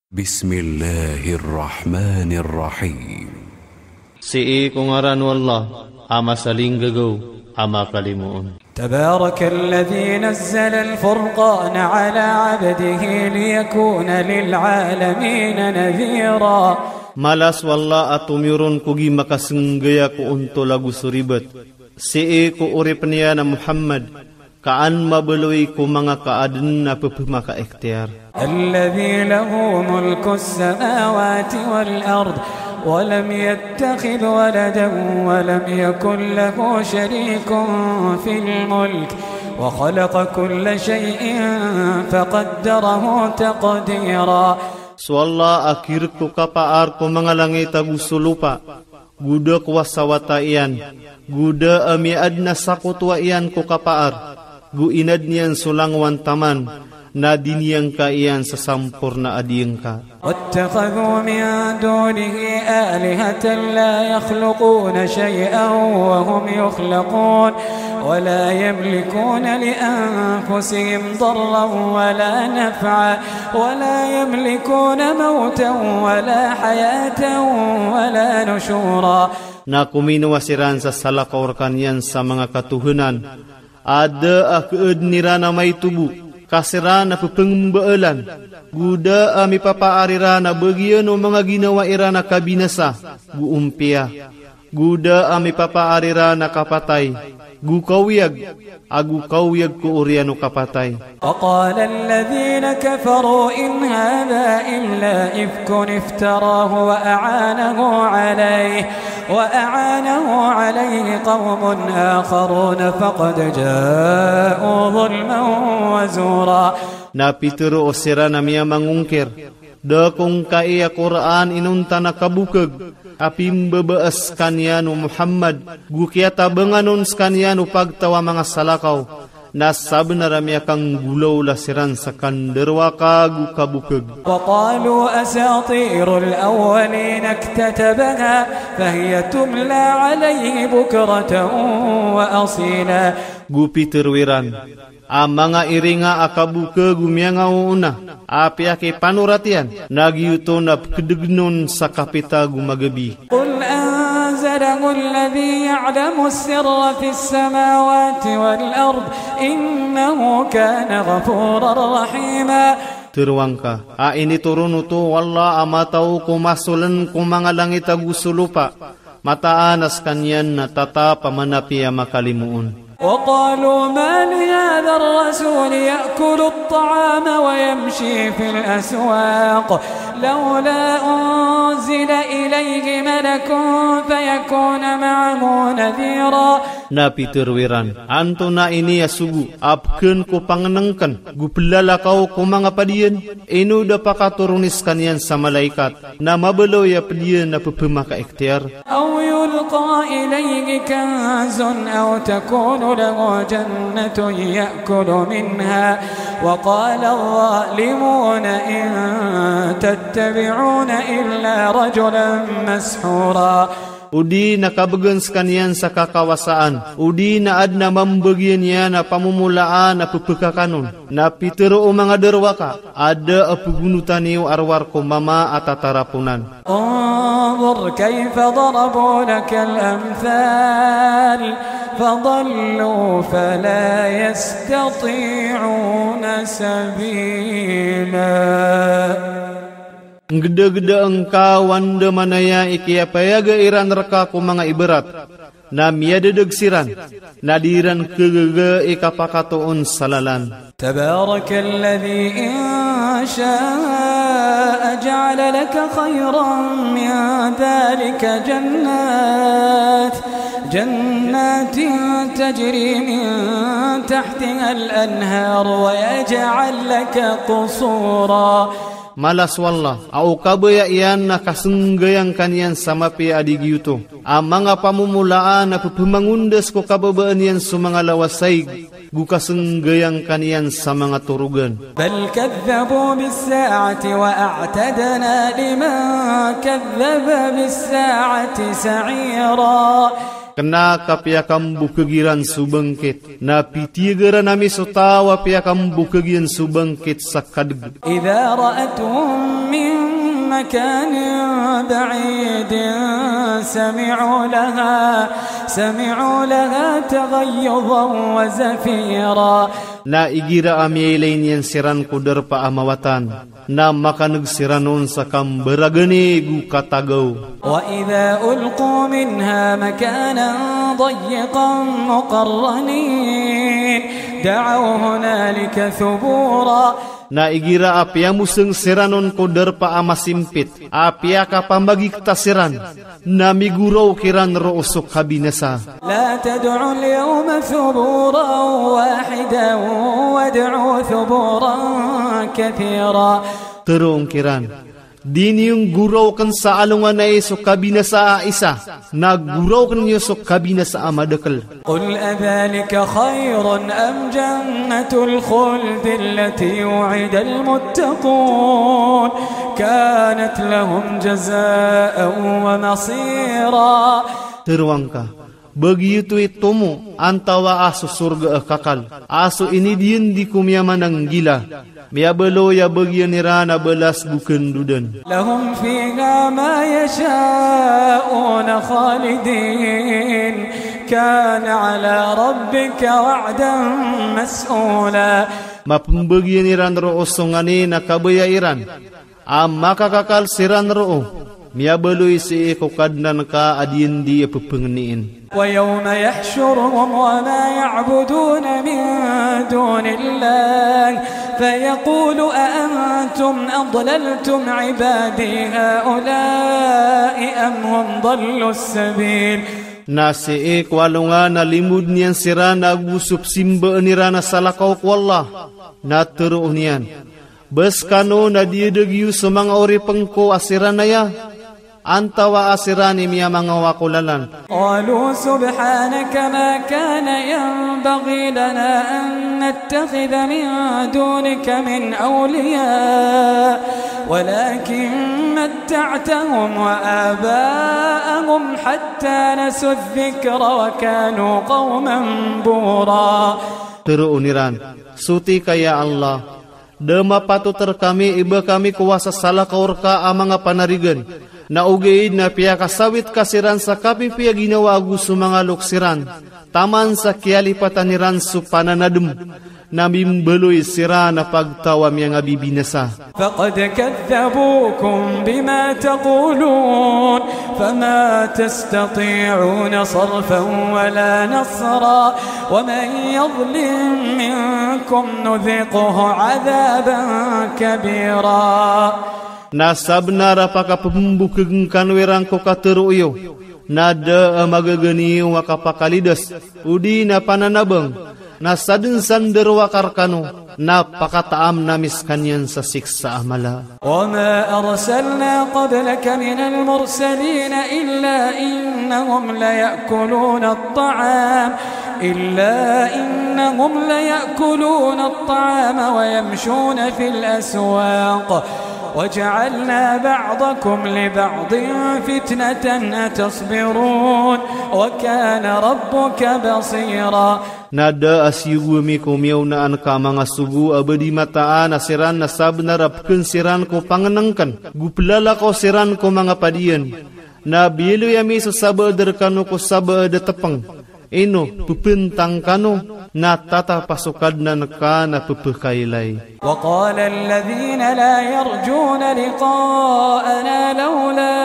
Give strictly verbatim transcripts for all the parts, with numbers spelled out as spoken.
Bismillahir Rahmanir Rahim. Sii ko ngaran o Allah a masalinggagaw a makalimoon. تبارك الذي نزل الفرقان على عبده ليكون للعالمين نذيرا. Mala so Allah a tomiyoron ko gii makasenggaya ko ontol ago so ribat. Sii ko oripen iyan a Muhammad, ka an mabaloy ko manga kaaden a pepemakaikhtiyar. الذي له ملك السماوات والأرض ولم يتخذ ولدا ولم يكن له شريك في الملك وخلق كل شيء فقدره تقديرا. So Allah a kirek ko kapaar ko manga langit ago so lopa, go da kowasa wata iyan, go da a miyaadn a sakotowa iyan ko kapaar, go inaadn iyan so langowan taman, na diniyangka iyan sa samporna a diyangka. واتخذوا من دونه آلهة لا يخلقون شيئا وهم يخلقون ولا يملكون لأنفسهم ضرا ولا نفعا ولا يملكون موتا ولا حياة ولا نشورا. Na kominowa siran sa salakaw rekaniyan sa manga katohanan a da a keaden iran a maito bo, ka siran a pepengembaalan, go da a mipapaar iran a bagian o manga ginawa iran a kabinasa, go ompiya, go da a mipapaar iran a kapatay, go kaoyag, ago kaoyag ko oriyan o kapatay. وقال الذين كفروا إن هذا إلا إفك افتراه وأعانه عليه، وأعانه عليه قوم آخرون فقد جاءوا ظلما وزورا. Na pitero o siran a miyamangongkir, da ko ngkai a Qur'an inonta na kabokeg a pimbabaas sekaniyan o Muhammad, go kiyatabangan on sekaniyan o pagtaw a manga salakaw, na sabenar a miyakanggolawla siran sa kandarowaka go kabokeg. وقالوا أساطير الأولين اكتتبها فهي تملى عليه بكرة وأصيلا. Go pitero iran a manga iringa a kabokeg o miyangaoona a piyakipanorat iyan, na giyoto na pekedegen on sa kapita go magabi. قل أنزله الذي يعلم السر في السماوات والأرض إنه كان غفورا رحيما. Teroangka a initoron oto o Allah a mataw ko masolen ko manga langit ago so lopa, mataan a sekaniyan na tatap a manapi a makalimoon. وقالوا ما لهذا الرسول يأكل الطعام ويمشي في الأسواق لولا أنزل إليه ملك فيكون معه نذيرا. Na pitero iran, antonaa ini a sogo a peken ko pangenengken go pelalakaw ko manga padiyan? Ino da pakatoron i sekaniyan sa malaikat na mabaloy a pediyan a pepemakaikhtiyar. أو يلقى إليه كنز أو تكون له جنة يأكل منها وقال الظالمون إن تتبعون إلا رجلا مسحورا. O di na kabegan sekaniyan sa kakawasaan, o di na aden a mambagian iyan a pamomolaan a pepekakanon. Na pitero o manga darowaka a da a pegonotan iyo a rowar ko mama a tataraponan. انظر كيف ضربوا لك الأمثال فضلوا فلا يستطيعون سبيلا. Nggedageda ngka o andamanaya i kiyapayaga iran reka ko manga ibarat, na miyadedeg siran, na di iran kegaga i kapakatoon sa lalan. تبارك الذي إن شاء جعل لك خيرا من ذلك جنات، جنات تجري من تحتها الأنهار ويجعل لك قصورا. Mala so Allah a o kabaya iyan na kasenggayangka niyan sa mapiya a di giyoto a manga pamomolaan a pepemangondas ko kababaan iyan so manga lawasaig, go kasenggayangka niyan sa manga torogan. بل كذبوا بالساعة وأعتدنا لمن كذب بالساعة سعيرا. Kna ka piyakambokeg iran so bangkit. Na pitiyagaran ami so taw a piyakambokeg iyan so bangkit sa kadeg. إذا رأتهم من مكان بعيد سمعوا لها، سمعوا لها تغيظا وزفيرا. Na igira a miyailay niyan siran ko darpa a mawatan, na makaneg siran on sa kambaragani go katagaw. وإذا ألقوا منها مكانا ضيقا مقرنين دعوا هنالك ثبورا. Na igira a piyamoseng siran on ko darpa a masimpit a piyakapamagikta siran, na migoraw kiran roo so kabinasa. لا تدعوا اليوم ثبورا واحدا وادعوا ثبورا كثيرا. Tero on kiran, di niyo goraoken sa alongan a isa so kabinasa a isa, na goraoken iyo so kabinasa a madakel. قل أذلك خير أم جنة الخلد التي وعد المتقون كانت لهم جزاء ومصيرا. Tero angka, ba giyoto i tomo antawaa so sorga a kakal a so inidiyen di ko miyamananggila, miyabaloy a bagiyan iran a balas go kendodan. لهم فيها ما يشاءون خالدين كان على ربك وعدا مسئولا. Mapembagiyan iran roo so nganin a kabaya iran a makakakal siran roo, miyabaloy sii ko Kadnan ka a diyen di a pepengenien. ويوم يحشرهم وما يعبدون من دون الله فيقول أأنتم أضللتم عبادي هؤلاء أم هم ضلوا السبيل. Na sii ko alongan a limod niyan siran ago so pesimbaan iran a salakaw ko Allah, na tero on iyan, ba sekano na diyadeg iyo so manga oripen ko a siran aya, antawaa siran i miyamangawako lalan? قالوا سبحانك ما كان ينبغي لنا أن نتخذ من دونك من أولياء ولكن متعتهم وآباءهم حتى نسوا الذكر وكانوا قوما بورا. Tero on iran, soti ka ya Allah, da mapatot rekami i ba kami kowasa salakaw reka a manga panarigan, na ogaid na piyakasawit ka siran sa kapipiya ginawa ago so manga loks iran, taman sa kiyalipatan iran so pananadem, na mimbaloy siran a pagtaw a miyangabibinasa. فقد كذبوكم بما تقولون فما تستطيعون صرفا ولا نصرا ومن يظلم منكم نذقه عذابا كبيرا. Na sabenar a pakapembokegen kano iran ko katero iyo, na da a magagani iyo a kapakalidas, odi na pananabang, na saden sa nderowaka rekano, na pakataam ami sekaniyan sa siksa a mala. وما أرسلنا قبلك من المرسلين إلا إنهم ليأكلون الطعام، إلا إنهم ليأكلون الطعام ويمشون في الأسواق وجعلنا بعضكم لبعض فتنة أتصبرون وكان ربك بصيرا. Na da a siyogo ami ko miyaonaan ka a manga sogo a ba di mataan a siran na sabenar a peken siran ko pangenengken, go pelalakaw siran ko manga padiyan. Na biyaloy ami so sabaad rekano ko sabaad a tepeng. Ino pepentang kano, na tatap a so Kadnan ka na pepekailay. وقال الذين لا يرجون لقاءنا لولا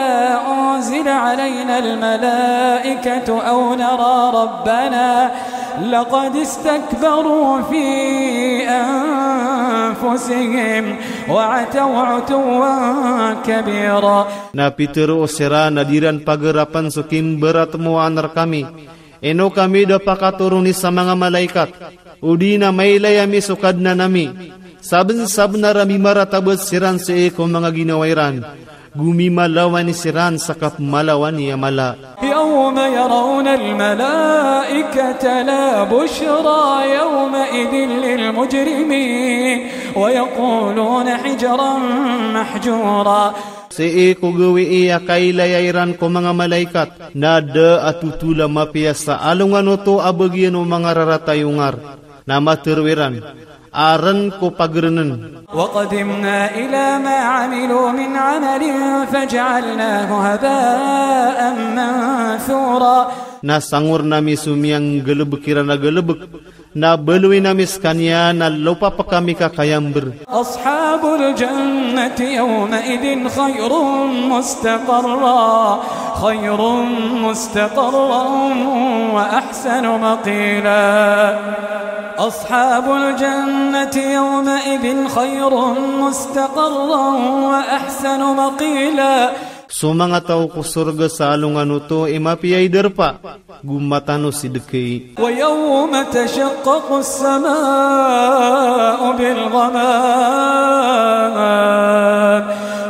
أنزل علينا الملائكة أو نرى ربنا لقد استكبروا في أنفسهم وعتوا عتوا كبيرا. Na pitero siran a di ran pagarapen so kimberatmoan rekami. Ino kami da pakatoroni sa manga malaikat, odi na mailay ami so Kadnan ami. Sabensabenar a mimaratabat siran sii ko manga ginawa iran, go mimalawani siran sa kapemalawani a mala. يوم يرون الملائكة لا بشرى يومئذ للمجرمين ويقولون حجرا محجورا. Sii ko gawii a kailaya iran ko manga malaikat, na da a totol a mapiya sa alongan oto a bagian o manga rarata i ongar. Na matero iran, a ren ko pagerenen. وقدمنا إلى ما عملوا من عمل فجعلناه هباء منثورا. Na sangor nami so miyanggalebek iran a galebek, na baloyin ami sekaniyan a lopapek a mikakayamber. أصحاب الجنة يومئذ خير مستقرا، خير مستقرا وأحسن مقيلا. أصحاب الجنة يومئذ خير مستقرا وأحسن مقيلا. So manga taw ko sorga sa alongan oto i mapiya i darpa, go matanos i dekei. ويوم تشقق السماء بالغمام،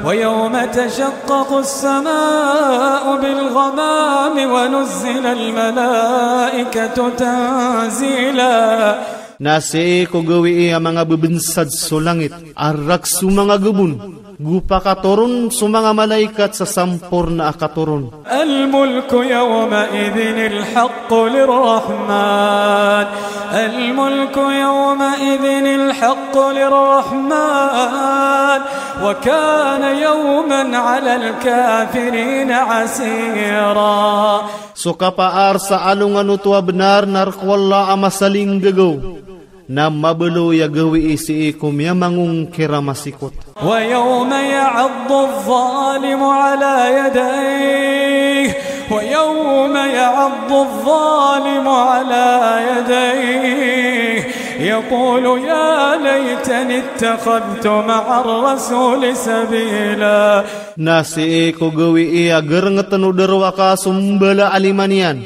ويوم تشقق السماء بالغمام ونزل الملائكة تنزيلا. Na sii ko gawii a manga bebensad so langit, a rak so manga gebon, go pakatoron so manga malaikat sa samporna a katoron. الملك يومئذ الحق للرحمن، الملك يومئذ الحق للرحمن، وكان يوما على الكافرين عسيرا. So kapaar sa alongan oto a benar na rek o Allah a masalinggagaw. Na mabaloy a gawii sii ko miyamangongkir a masikot. ويوم يعض الظالم على يديه، ويوم يعض الظالم على يديه يقول يا ليتني اتخذت مع الرسول سبيلا. Na sii ko gawii a gerengeten o darowaka so mbala a lima niyan,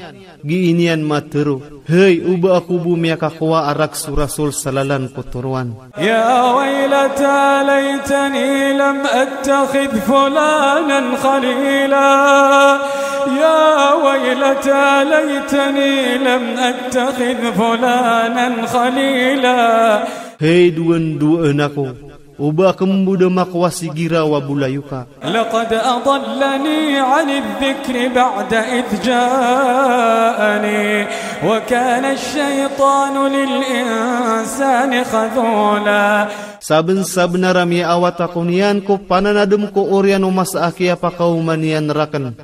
gii niyan matero, hay, oba ako bo miyakakowa a rak so Rasul sa lalan ko toroan. يا ويلتى ليتني لم أتخذ فلانا خليلا، يا ويلتى ليتني لم أتخذ فلانا خليلا. Hay, dowan-dowan ako, oba aken bo da makowa si giraw a bolayoka. لقد أضلني عن الذكر بعد إذ جاءني وكان الشيطان للإنسان خذولا. Sabensabenar a miyaawat ako niyan ko pananadem ko oriyan o masa a kiyapakaoma niyan raken.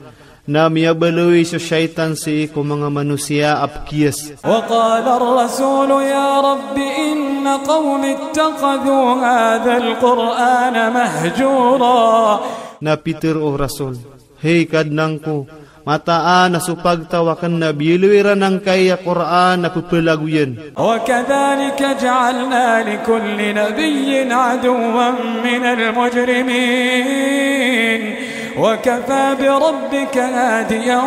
Na miyabaloy so shaytan sii ko manga manosiya a pekiyas. وقال الرسول يا رب إن قومي اتخذوا هذا القرآن مهجورا. Na pitero o Rasul, hay Kadnan ko, mataan a so pagtaw aken na biyaloy iran angkai a Qur'an a pepelagoyan. وكذلك جعلنا لكل نبي عدوا من المجرمين وكفى بربك هاديا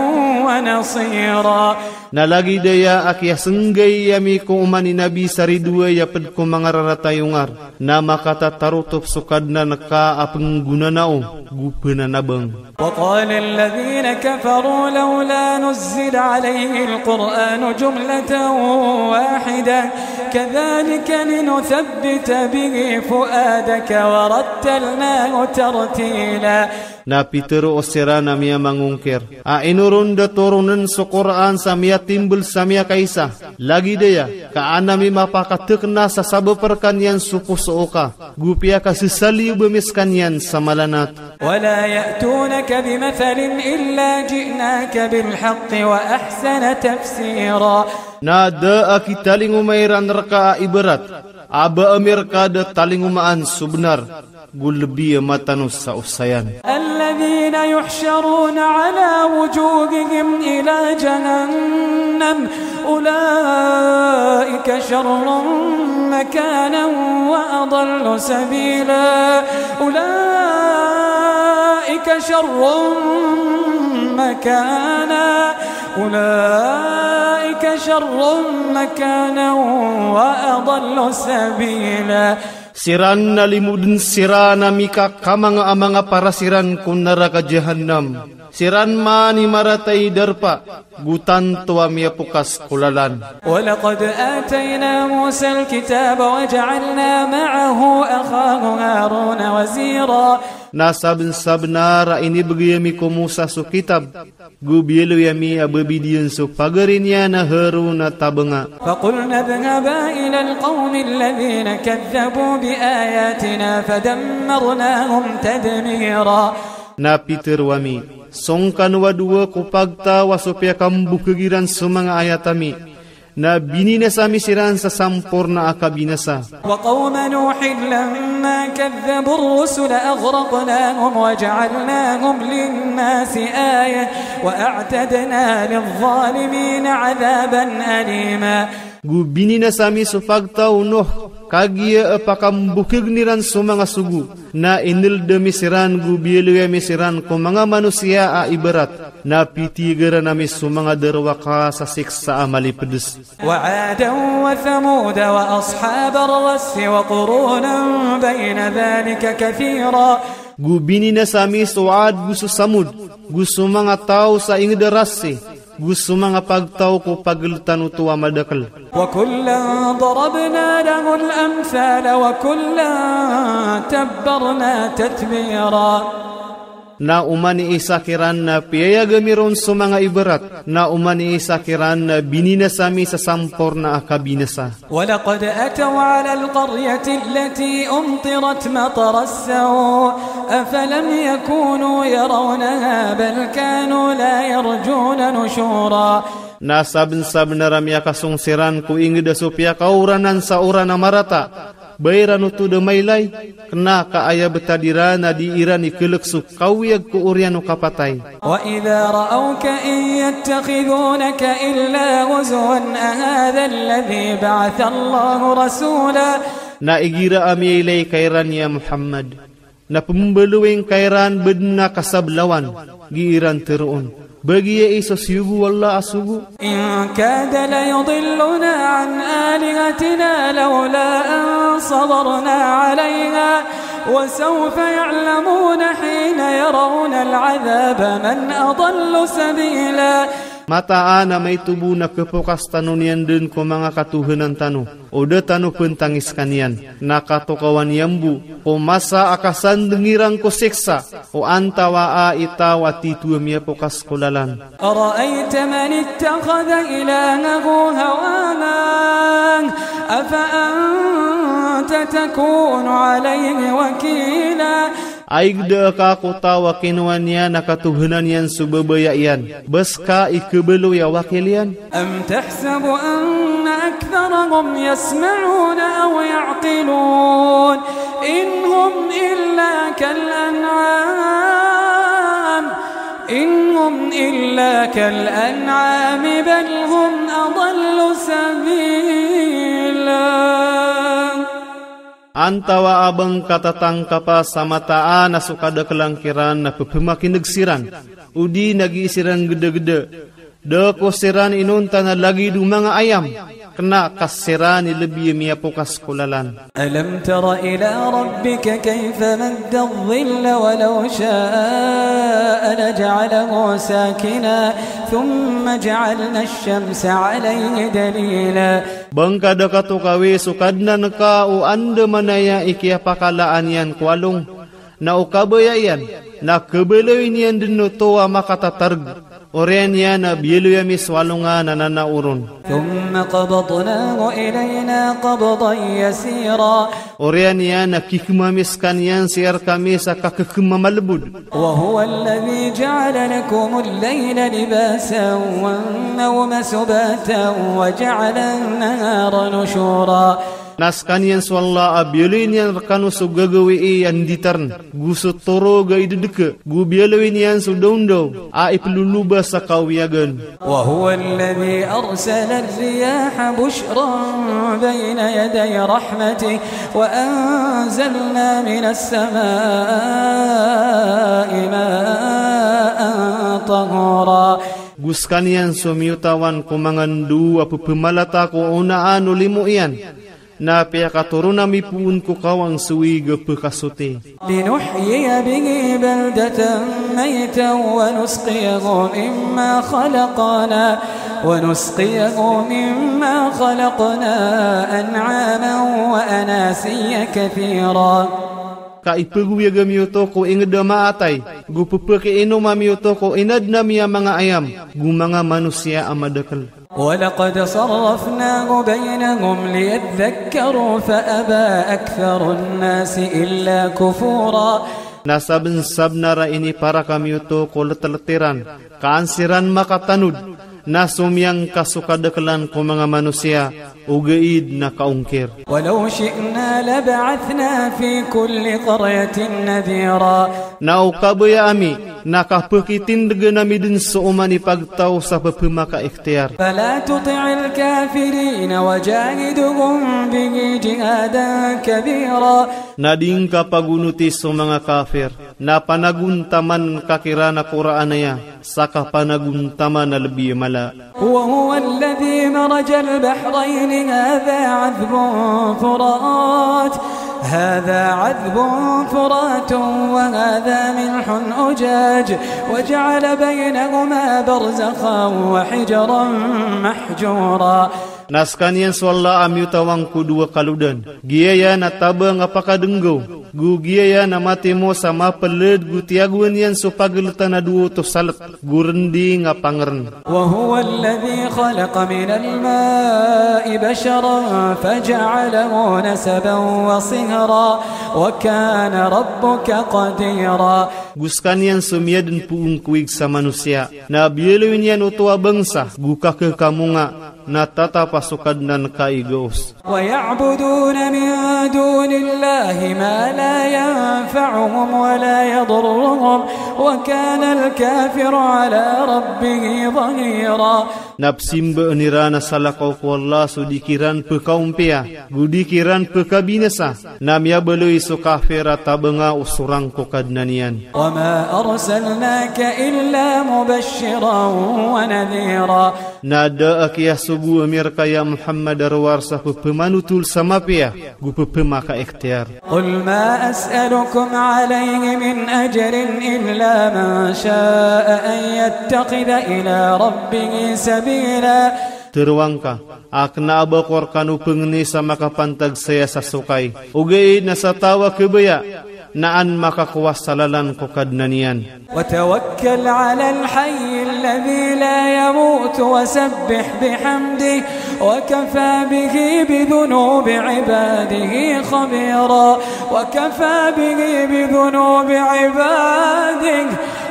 ونصيرا. Na lagid aya a kiyasenggay ami ko oman i Nabi sa ridoay a ped ko manga rarata i ongar, na makatatarotop so Kadnan ka a penggonanao go penanabang. وقال الذين كفروا لولا نزل عليه القرآن جملة واحدة كذلك لنثبت به فؤادك ورتلناه ترتيلا. Na pitero o siran a miyamangongkir a ino ron da toronen so Qur'an sa miyatimbel sa miyakaisa, lagid aya ka an ami mapakatekna sa sabap rekaniyan so poso oka, go piyakasesaliyob ami sekaniyan sa malanat. ولا يأتونك بمثل إلا جئناك بالحق وأحسن تفسيرا. Na da a kitalingoma iran reka a ibarat a ba ami reka da talingomaan so benar, go lebi a matanos sa osayan. الذين يحشرون على وجوههم إلى جهنم أولئك شر مكانا وأضل سبيلا. أولئك شر مكانا، أولئك شر مكانا وأضل سبيلا. Siran na limoden siran a mikakamanga a manga parasiran ko naraka Jahannam. Siran man i marata i darpa, go tanto a miyapokas ko lalan. ولقد آتينا موسى الكتاب وجعلنا معه أخاه هارون وزيرا. Na sabnsabnar a inibgay ami ko Musa so kitab, go biyaloy ami a babidiyaan so pagari niyan a Harun a tabnga. فقلنا اذهبا إلى القوم الذين كذبوا بآياتنا فدمرناهم تدميرا. Na pitharo ami, song kano a dowa ko pagtaw a so piyakambokg iran so manga ayat ami, na bininasa ami siran sa samporna a kabinasa. وقوم نوح لما كذبوا الرسل أغرقناهم وجعلناهم للناس آية وأعتدنا للظالمين عذابا أليما. Go bininasa ami so pagtaw o Nuh, kagiya a pakambokgn iran so manga sogo, na inld ami siran go biyaloy ami siran ko manga manosiya a ibarat, na pitiyagaran ami so manga darowaka sa siksa a malipds. وعادا وثمود وأصحاب الرس وقرونا بين ذلك كثيرا. Go bininasa ami so Ad go so Samud, go so manga taw sa ingd a Rassi, go so manga pagtaw ko pagltan oto a madakl. وكلا ضربنا له الأمثال وكلا تبرنا تتبيرا. Na oman i isa kiran na piyayag ami ron so manga ibarat, na oman i isa kiran na bininasa ami sa samporna a kabinasa. ولقد أتوا على القرية التي أمطرت مطر السوء أفلم يكونوا يرونها بل كانوا لا يرجون نشورا. Na sabnsabnar a miyakasong siran ko ingd a so piyakaoranan sa oran a marata, ba iran oto da mailay, kna ka aya btad iran a di iran iklk so kawiyag ko oriyan o kapatay. وإذا رأوك إن يتخذونك إلا هزوا أهذا الذي بعث الله رسولا. Na igira a miyailay ka iran ya Muhammad, na pmbaloy ngka iran badn a kasablawan, gii ran tharoon, ba giya i so siyogo o Allah a sogo. إن كاد ليضلنا عن آلهتنا لولا أن صبرنا عليها وسوف يعلمون حين يرون العذاب من أضل سبيلا. Mataan a maito bo na khapokas tano niyan dn ko manga katohanan tano, o da tano pntangis skaniyan, na katokawan iyan bo ko masa a kasandng iran ko siksa, o antawaa i taw a tito a miyapokas ko lalan. أرأيت من اتخذ إلهه هواه أفأنت تكون عليه وكيلا. Ay gda ka ko taw a kinowa niyan a katohanan iyan so babaya iyan, ba ska i khabaloy a wakil iyan? أم تحسب أن أكثرهم يسمعون أو يعقلون إن هم إلا كالأنعام إن هم إلا كالأنعام بل هم أضل سبيلا. Antawaa ba ngka tatangkapa sa mataan a so kadaklan kiran na pphamakindg siran, odi na gii siran gdagda, da ko siran inonta na lagid o manga ayam, kna ka siran i lbi a miyapokas ko lalan. ألم تر إلى ربك كيف مد الظل ولو شاء لجعله ساكنا ثم جعلنا الشمس عليه دليلا. Ba ngka da katokawi so Kadnan ka o anda manaya i kiyapakalaan iyan ko along, na o kabaya iyan, na khabaloy niyan dn oto a makatatarg. Oriyan iyan na biyaloy ami so alongan a nanao ron. ثم قبضناه إلينا قبضا يسيرا. Oriyan iyan na kikhma ami skaniyan sii rkami sa kakhkhma malbod. وهو الذي جعل لكم الليل لباسا والنوم سباتا وجعل النهار نشورا. Na skaniyan so Allah a biyaloy niyan rkano so gagawii a nditarn, go so torog a idadka, go biyaloy niyan so dawndaw a iploloba sa kawiyagan. وهو الذي أرسل الرياح بشرا بين يدي رحمته وأنزلنا من السماء ماء طهورا. Go skaniyan so miyotawan ko manga ndo a pphamalata ko onaan o limo iyan, Na piyakatoron ami poon ko kawang so ig a pekasoti. لنحيي به بلدة ميتا ونسقيه مما خلقنا، ونسقيه مما خلقنا أنعاما وأناسيا كثيرا. Ka ipegoyag ami oto ko inged a maatay, go pepekeinom ami oto ko inadn ami a manga ayam, go manga manosiya a madakel. ولقد صرفناه بينهم ليذكروا فأبى أكثر الناس إلا كفورا. Na sabnsabnar a iniparak ami oto ko letlet iran, ka an siran makatanod, na somiyangka so kadakelan ko manga manosiya, ogaid na kaongkir. ولو شئنا لبعثنا في كل قرية نذيرا. Na o kabaya ami, na kapekitindegen ami den so oman i pagtaw sa pepemakaikhtiyar. فلا تطع الكافرين وجاهدهم به جهادا كبيرا. Na di ngka pagonoti so manga kafir, na panagontaman ka kiran a Qur'an aya, sa kapanagontaman a lebi a mala. وهو الذي مرج البحرين هذا عذب فرات، هذا عذب فرات وهذا ملح أجاج وجعل بينهما برزخا وحجرا محجورا. Na sekaniyan so Allah a miyotawan ko dowa kalodan. Giya iyan a tabang a pakadenggaw. Go giya iyan a matimo sa mapeled go tiyagoan iyan so pageletan a dowa oto salet. Go rending a pangeren. وهو الذي خلق من الماء بشرا فجعله نسبا وصهرا وكان ربك قديرا. Go sekaniyan so miyaden poon ko ig sa manosiya. Na biyaloy niyan oto a bangsa, go kakekamonga, na tatap a so Kadnan ka igaos. ويعبدون من دون الله ما لا ينفعهم ولا يضرهم وكان الكافر على ربه ظهيرا. Na pesimbaan iran a salakaw ko Allah so di kiran pekaompiya, go di kiran pekabinasa, na miyabaloy so kafir a tabanga o sorang ko Kadnan iyan. وما أرسلناك إلا مبشرا ونذيرا. Na da a kiyasogo ami reka ya Muhammad a rowar sa pepemanotol sa mapiya, go pepemakaikhtiyar. قل ما أسألكم عليه من أجر إلا من شاء أن يتخذ إلى ربه سبيلا. Tero angka, a kena a ba ko rekano pengeni sa makapantag saya sa sokay. Ogaid na sa taw a kebaya, na an makakowa sa lalan ko Kadnan iyan. وتوكل على الحي الذي لا يموت وسبح بحمده وكفى به بذنوب عباده خبيرا. وكفى به بذنوب عباده،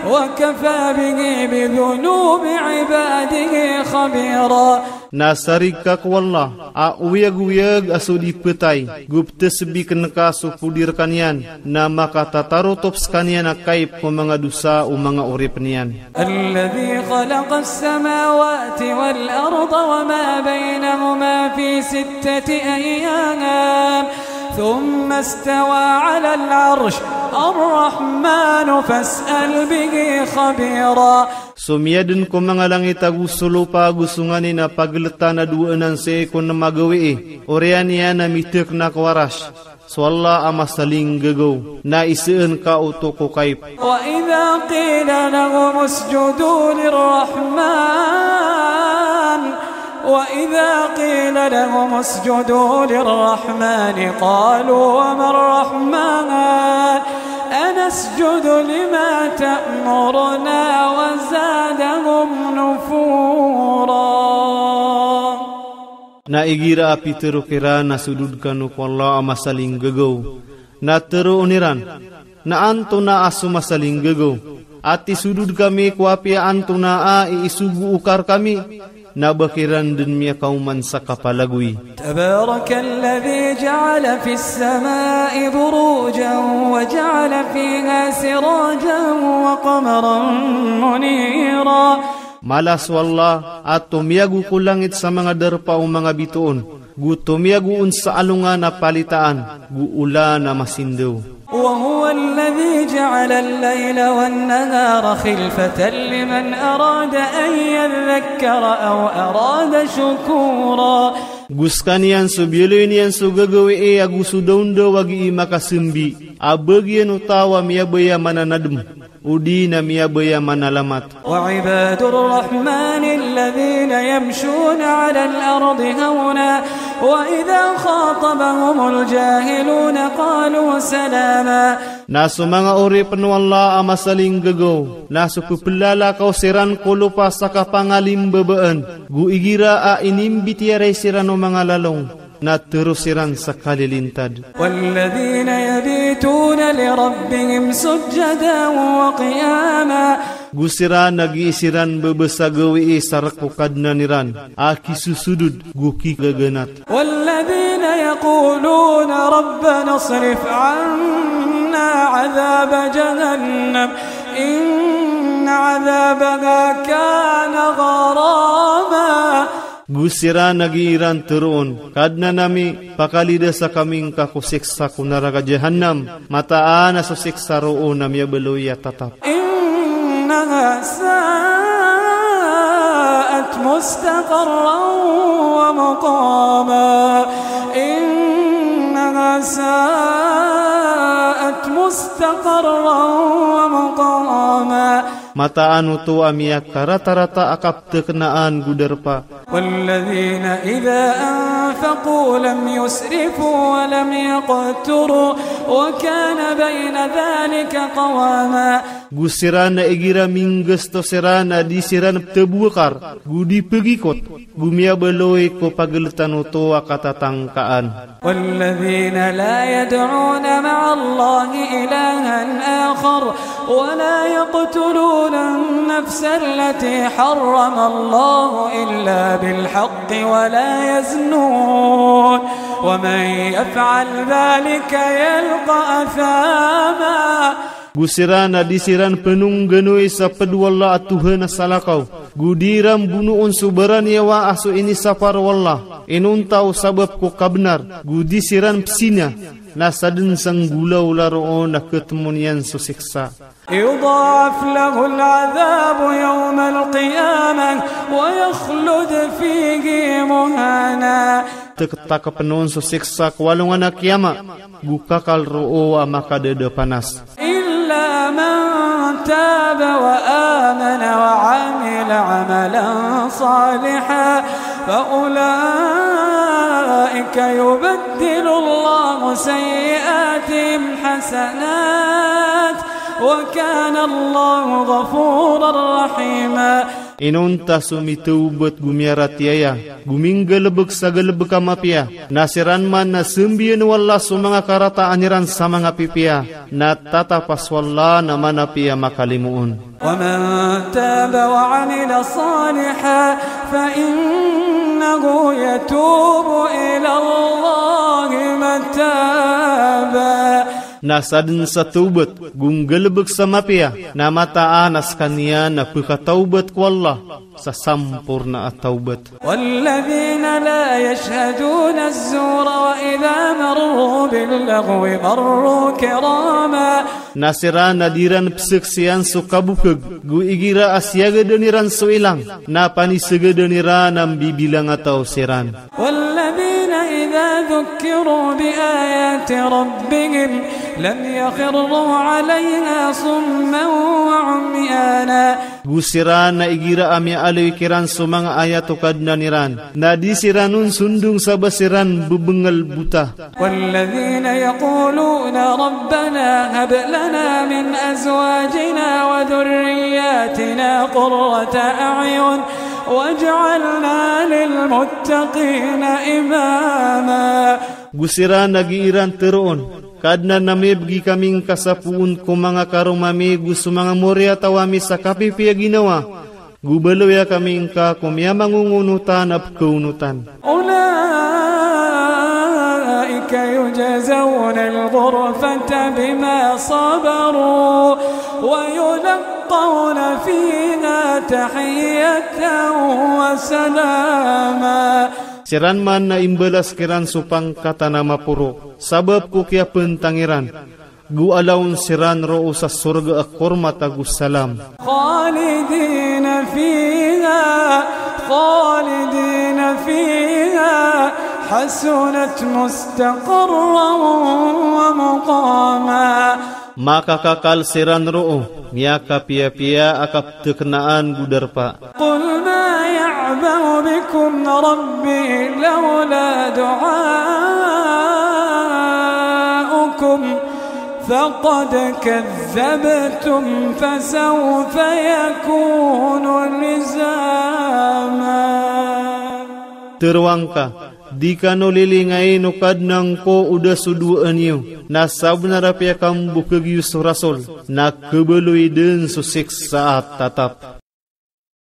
وكفى به بذنوب عباده خبيرا. Na sarig ka ko Allah a oyagoyag a so di petay, go petesbiken ka so podi rekaniyan, na makatatarotop sekaniyan a kaip ko manga dosa o manga oripen iyan. الذي خلق السماوات والأرض وما بينهما في ستة أيام ثم استوى على العرش الرحمن فاسأل به خبيرا. So miyaden ko manga langit ago so lopa ago so nganin a pageletan a dowa anan sii ko nem a gawii, oriyan iyan a mitekna ko Arash. So Allah a masalinggagaw, na iseen ka oto ko kaip. وإذا قيل لهم اسجدوا للرحمن، وإذا قيل لهم اسجدوا للرحمن قالوا وما الرحمن أنسجد لما تأمرنا وزادهم نفورا. Na igira a pitero kiran a sodod kano ko Allah a masalinggagaw, na teroon iran, na antonaa so masalinggagaw? Ati sodod kami ko apiya antonaa i isogo o kar kami, na ba kiran den miyakaoman sa kapalagoy. تبارك الذي جعل في السماء بروجا وجعل فيها سراجا وقمرا منيرا. Mala so Allah a tomiyago ko langit sa manga darpa o manga bitoon, go tomiyago on sa alongan a palitaan, go olan a masindaw. وهو الذي جعل الليل والنهار خلفة لمن أراد أن يذكر أو أراد شكورا. Go sekaniyan so biyaloy niyan so gagawii ago so daondaw a gii makasambi a bagian o taw a miyabaya mananadem odi na miyabaya manalamat. وعباد الرحمن الذين يمشون على الأرض هونا وإذا خاطبهم الجاهلون قالوا سلاما. Na so manga oripen o Allah a masalinggagaw, na so pepelalakaw siran ko lopa sa kapangalimbabaan, go igira a inimbitiyarai siran o manga lalong, na tero siran sa kalilintad. والذين يبيتون لربهم سجدا وقياما. Go siran a gii siran bebesa gawii sa rek ko Kadnan iran a kisosodod go kigaganat. والذين يقولون ربنا اصرف عنا عذاب جهنم إن عذابها كان غراما. Go siran a gii ran teroon, Kadnan ami, pakalidasa kami ngka ko siksa ko naraka Jahannam, mataan a so siksa roo na miyabaloy a tatap. إنها ساءت مستقرا ومقاما. إنها ساءت مستقرا ومقاما. Mataan oto a miyakaratarata a kapteknaan go darpa. والذين إذا أنفقوا لم يسرفوا ولم يقتروا وكان بين ذلك قواما. Go siran a igira minggasto siran a di siran ptebowakar, go di pegikot, go miyabaloy ko pageletan oto a katatangkaan. والذين لا يدعون مع الله إلها آخر ولا يقتلون النفس التي حرم الله إلا بالحق ولا يزنون ومن يفعل ذلك يلق أثاما. Go siran a di siran penongganoy sa ped o Allah a Tohan a salakaw, go di ran bonoon so baraniyawa a so inisapar o Allah, inonta o sabap ko kabenar, go di siran pzina, na saden sa nggolawla roo na ketemon iyan so siksa. يضاعف له العذاب يوم القيامة ويخلد فيه مهانا. Teketakepen on so siksa ko alongan a kiyama, go kakal roo a makadadapanas. إلا من تاب وآمن وعمل عملا صالحا فأولئك يبدل الله سيئاتهم حسنات وكان الله غفورا رحيما. Inonta so mitawbat go miyaratiyaya, go minggalebek sa galebek a mapiya, na siran man na sambiyan o Allah so manga karataan iran sa manga pipiya, na tatapa so Allah na manapiya makalimoon. ومن تاب وعمل صالحا فإنه يتوب إلى الله متابا. Na saden sa tawbat, go nggalebek sa mapiya, na mataan a sekaniyan na pekatawbat ko Allah sa samporna a tawbat. والذين لا يشهدون الزور وإذا مروا باللغو مروا كراما. Na siran a di ran peseksian so kabokeg, go igira a siyagaden iran so ilang, na panisagaden iran a mbibilangataw siran. والذين إذا ذكروا بآيات ربهم لم يخروا عليها صما وعميانا. Go siran a igira a miyaaloy kiran so manga ayat o Kadnan iran, na di siran on sondong sa ba siran bebengel bota. والذين يقولون ربنا هب لنا من أزواجنا وذرياتنا قرة أعين واجعلنا للمتقين إماما. Go siran a gii ran teroon, Kadnan ami, begi kami ngka sa poon ko manga karoma mi go so manga moriyataw ami sa kapipiya ginawa, go baloya kami ngka ko miyamangongonotan a pekaonotan. أولئك يجزون الغرفة بما صبروا ويلقون يلقون فيها تحية وسلاما. Siran man na imbalas kiran so pangkatan a maporo, sabap ko kiyapntang iran. Go alaon siran roo sa sorga a kormat ago salam. خالدين فيها، خالدين فيها، حسنت مستقرا ومقاما. Makakakal siran roo, miyakapiyapiya a kaptkanaan go darpa. قل ما يعبأ بكم ربي لولا دعاؤكم فقد كذبتم فسوف يكون لزاما. Tharoang ka, di kano lilingain o Kadnan ko o da so dowaan iyo, na sabnar a piyakambokhag iyo so rasol, na khabaloy dn so siksa a tatap.